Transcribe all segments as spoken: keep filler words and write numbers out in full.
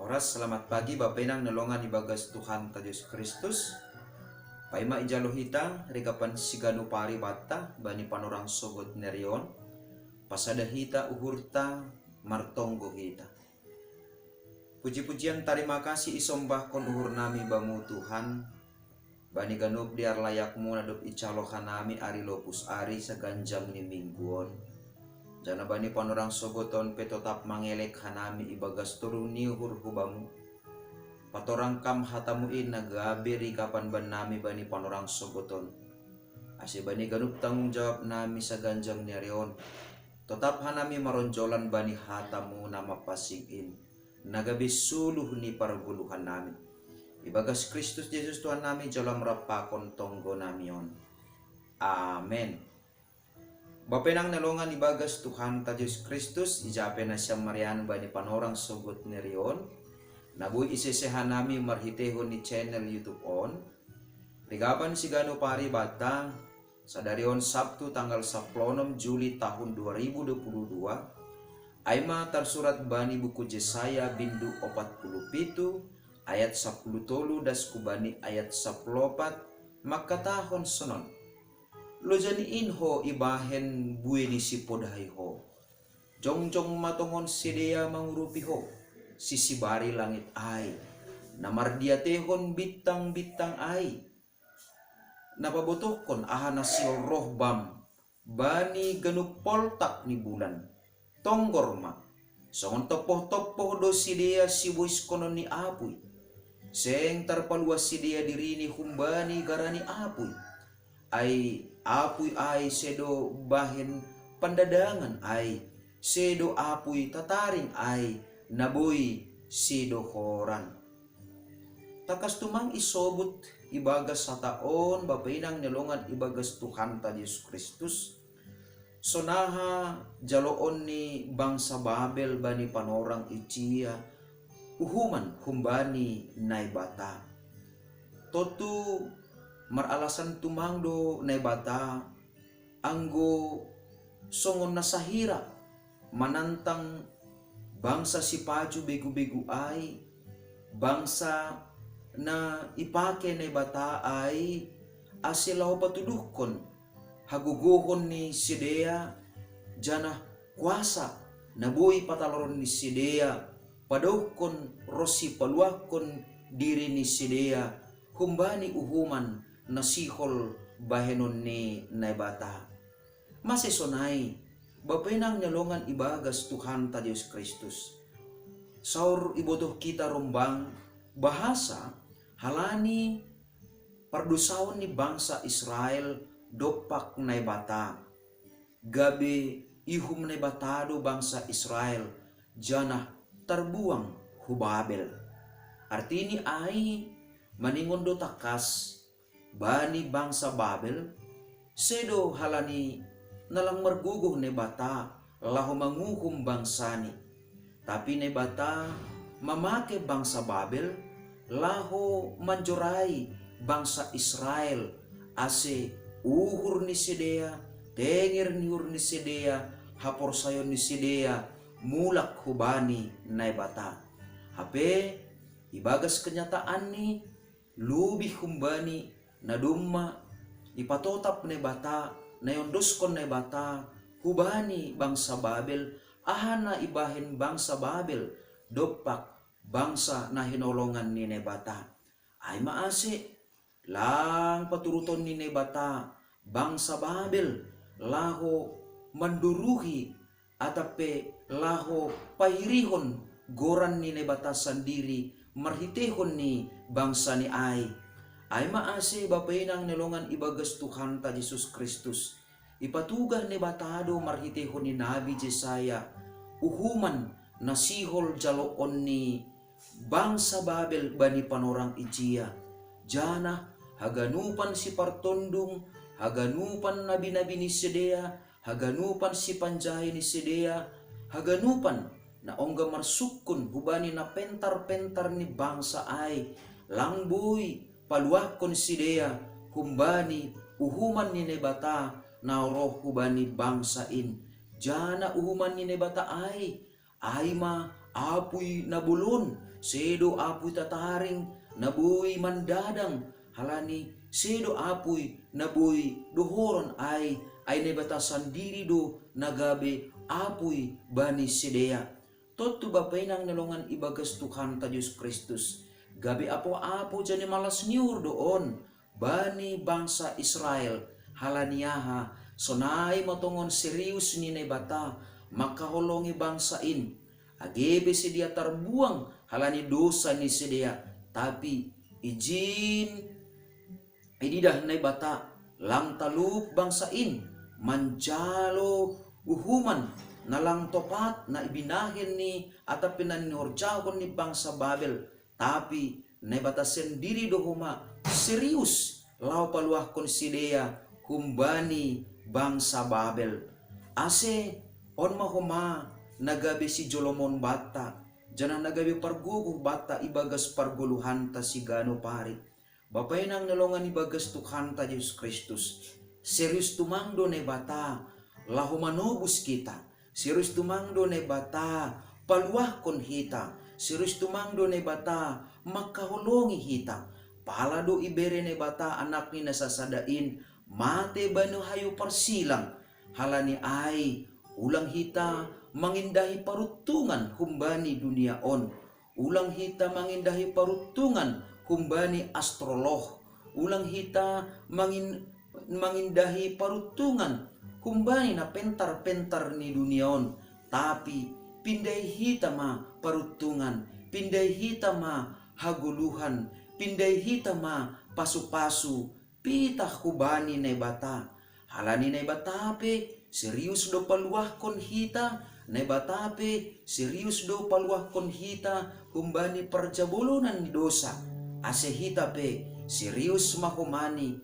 Oras, selamat pagi Bapa Inang na longan ibagas Tuhanta Jesus Kristus. Paima ijalo hita rigapan siganup ari banta bani panorang sogot ni ari on, pasada hita uhurta, martonggo hita. Puji-pujian tarima kasih isombahkon uhur nami Bamu Tuhan, bani ganup dear layakMu na dob ijalo hanami ari lopus ari saganjang ni minggu on. Janah bani panorang sogot on pe totap mangelek hanami ibagas toruh ni uhur hu Bamu. Patorang Kam hataMu in na gabe rigapan bannami bani panorang sogot on, ase bani ganup tanggung jawab nami saganjang ni ari on, totap hanami maronjolan bani hataMu na mapansing in, na gabe suluh ni pargoluhan nami. Ibagas Kristus Jesus Tuhan nami jalo Am rap pakon tonggo nami on. Amen. Bapa Inang na longan ibagas Tuhanta Jesus Kristus, ija pe nasiam marianan bani panorang sogot ni ari on na boi isese hanami marhiteihon ni channel YouTube on, rigapan siganup ari banta, sadari on Sabtu tanggal sapuluh onom Juli tahun dua ribu dua puluh dua, ai ma tarsurat bani buku Jesaya bindu opat puluh pitu ayat sapuluh tolu das hu bani ayat sapuluh opat, mangkatahon sonon: Loja ni in ho ibahen buei ni sipodai ho. Jongjong ma tongon sidea mangurupi ho, sisibari langit ai, na mardiateihon bintang-bintang ai, na pabotohkon aha na sihol roh bam bani ganup poltak ni bulan. Tonggor ma, songon tompoh-tompoh do sidea siboiskonon ni apuy. Seng tarpaluah sidea dirini humbani gara ni apuy. Ai apuy ai sedo bahen pandadangan ai, sedo apuy tataring ai na boi sidohoran. Tangkas tumang isobut ibagas hata on Bapa Inang na longan ibagas Tuhanta Jesus Kristus, sonaha jaloon ni bangsa Babel bani panorang ijia uhuman humbani Naibata. Tontu maralasan tumang do Naibata, anggo songon na sahira manantang bangsa sipaju begu-begu ai, bangsa na ipake Naibata ai, ase laho patuduhkon hagogohon ni sidea, janah kuasa na boi pataloron ni sidea, padauhkon ronsi paluahkon diri ni sidea humbani uhuman na sihol bahenon ni Naibata. Mase sonai, Bapa Inang na longan ibagas Tuhanta Jesus Kristus? Saur ibotoh kita rombang bahasa halani pardosaon ni bangsa Israel dompak Naibata, gabe ihum Naibata do bangsa Israel, janah tarbuang hu Babel. Artini ai maningon do tangkas bani bangsa Babel, sedo halani na lang margogoh Naibata laho manguhum bangsani. Tapi Naibata mamake bangsa Babel laho manjorai bangsa Israel, ase uhur ni sidea, tenger ni uhur ni sidea, haporsayaon ni sidea mulak hubani Naibata. Hape ibagas kenyataanni, lobih humbani na domma ipatotap Naibata, na iondoskon Naibata hubani bangsa Babel, aha na ibahen bangsa Babel dompak bangsa na hinolongan ni Naibata. Ai ma ase, lang paturuton ni Naibata bangsa Babel laho manduruhi atap pe laho pairihon goran ni Naibata sandiri marhiteihon ni bangsani ai. Ai ma ase Bapa Inang na longan ibagas Tuhanta Jesus Kristus, ipatugah Naibata do marhiteihon ni nabi Jesaya uhuman na sihol jaloon ni bangsa Babel bani panorang ijia, janah haganupan sipartondung, haganupan nabi-nabi ni sidea, haganupan sipanjae ni sidea, haganupan na ongga marsungkun hubani na pentar-pentar ni bangsa ai, lang boi paluahkon sidea humbani uhuman ni Naibata na roh hubani bangsa in. Janah uhuman ni Naibata ai, ai ma apuy na bolon Sedo apui tataring na boi mandadang, halani sedo apui na boi dohoron ai, ai Naibata sandiri do na gabe apui bani sidea. Tontu bapa inang na longan ibagas Tuhanta Jesus Kristus, gabe apo-apo jani malas ni uhur do on bani bangsa Israel. Halani aha? Sonai ma tongon serius ni Naibata mangkaholongi bangsa in. Age pe sidea tarbuang halani dosa ni sidea, tapi ijin ididah Naibata lang talup bangsa in manjalo uhuman na lang topat na ibinahen ni atap na nihorjahon ni bangsa Babel. Tapi Naibata sendiri do homa serius laho paluahkon sidea humbani bangsa Babel. Ase on ma homa na gabe sijolomon banta, janah na gabe pargogoh banta ibagas pargoluhanta siganup ari. Bapa inang na longan ibagas Tuhanta Jesus Kristus, serius tumang do Naibata laho manobus hita. Serius tumang do Naibata paluahkon hita. Serius tumang do Naibata mangkaholongi hita. Pala do ibere Naibata Anakni na sasada in mate bani hayu parsilang. Halani ai, ulang hita mangindahi paruntungan humbani dunia on. Ulang hita mangindahi paruntungan humbani astrolog. Ulang hita mangin-, mangindahi paruntungan humbani na pentar-pentar ni dunia on. Tapi pindai hita ma paruntungan, pindai hita ma hagoluhan, pindai hita ma pasu-pasu, pitah hubani Naibata. Halani Naibata pe serius do paluahkon hita, Naibata pe serius do paluahkon hita humbani parjabolonan ni dosa. Ase hita pe serius ma homa ni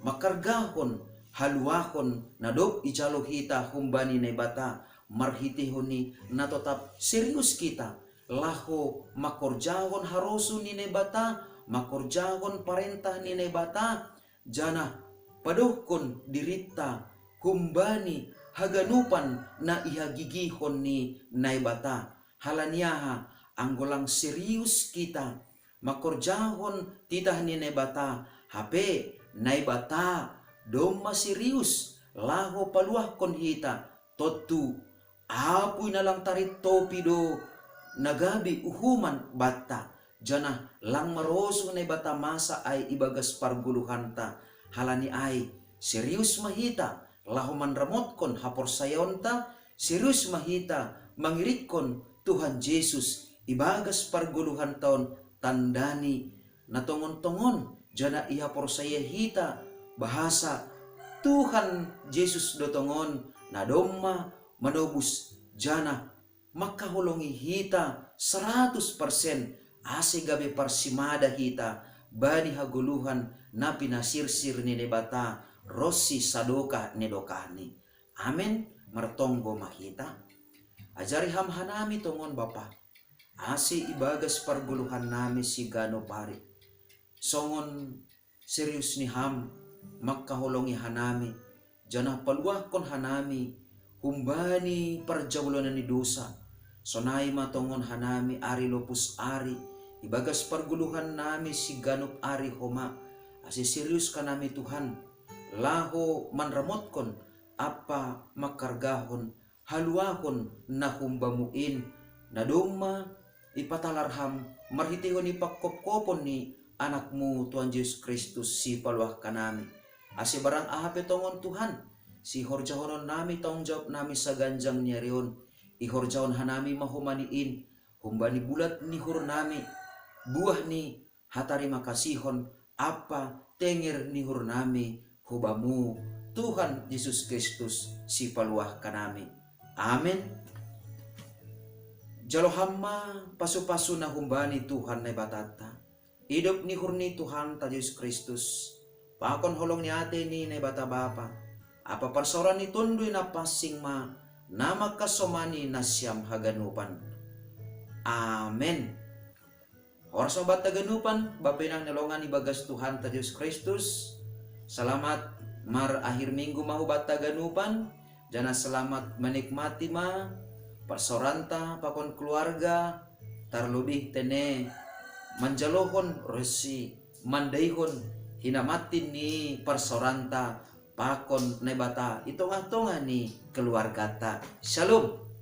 mangkargahon haluahon na dob ijalo hita humbani Naibata, marhiteihon ni na totap serius hita laho mangkorjahon harosuh ni Naibata, mangkorjahon parentah ni Naibata, janah padohkon dirinta humbani haganupan na ihagigihon ni Naibata. Halani aha? Anggo lang serius hita mangkorjahon titah ni Naibata, hape Naibata domma serius laho paluahkon hita. Tontu apui na lang tarintopi do na gabe uhuman banta, janah lang marosuh Naibata masa ai ibagas pargoluhanta. Halani ai, serius ma hita laho manramotkon haporsayaonta, serius ma hita mangirikkon Tuhan Jesus ibagas pargoluhanta on, tandani na tongon-tongon, janah ihaporsaya hita bahasa Tuhan Jesus do tongon na domma manobus, janah mangkaholongi hita saratus persen, ase gabe parsimada hita bani hagoluhan na pinasirsir ni Naibata ronsi sadokah ni dokahni. Amen. Martonggo ma hita. Ajari Ham hanami tongon, Bapa, ase ibagas pargoluhannami siganup ari, songon serius ni Ham mangkaholongi hanami, janah paluahkon hanami humbani parjabolonan ni dosa. Sonai ma tongon hanami ari lopus ari ibagas pargoluhannami siganup ari homa, ase serius hanami, Tuhan, laho manramotkon ampa mangkargahon haluahon na humbamu in, na domma ipatalar Ham marhiteihon ni panghophopon ni Anakmu Tuhan Jesus Kristus sipaluahkannami. Ase barang aha pe tongon, Tuhan, sihorjahononnami tanggung jawabnami saganjang ni ari on, ihorjahon hanami ma homa ni in, humbani bulat ni uhurnami, buah ni hatarima kasihon ampa tenger ni uhurnami hu Bamu, Tuhan Jesus Kristus sipaluahkannami. Amen. Jalo Ham ma pasu-pasu na humbani Tuhan Naibatanta, idop ni uhur ni Tuhanta Jesus Kristus, pakon holong ni atei ni Naibata Bapa, ampa parsaoran ni Tonduy Napansing ma na mangkasomani nasiam haganupan. Amen. Horas ma banta ganupan, bapa inang na longan ibagas Tuhanta Jesus Kristus. Selamat marakhir minggu ma hu banta ganupan, janah selamat menikmati ma parsaoranta pakon keluarga Tarlebih tene manjalohon roh-Ni, mandaihon hinamatin ni parsaoranta pakon Naibata i tonga-tonga ni keluargata. Shalom.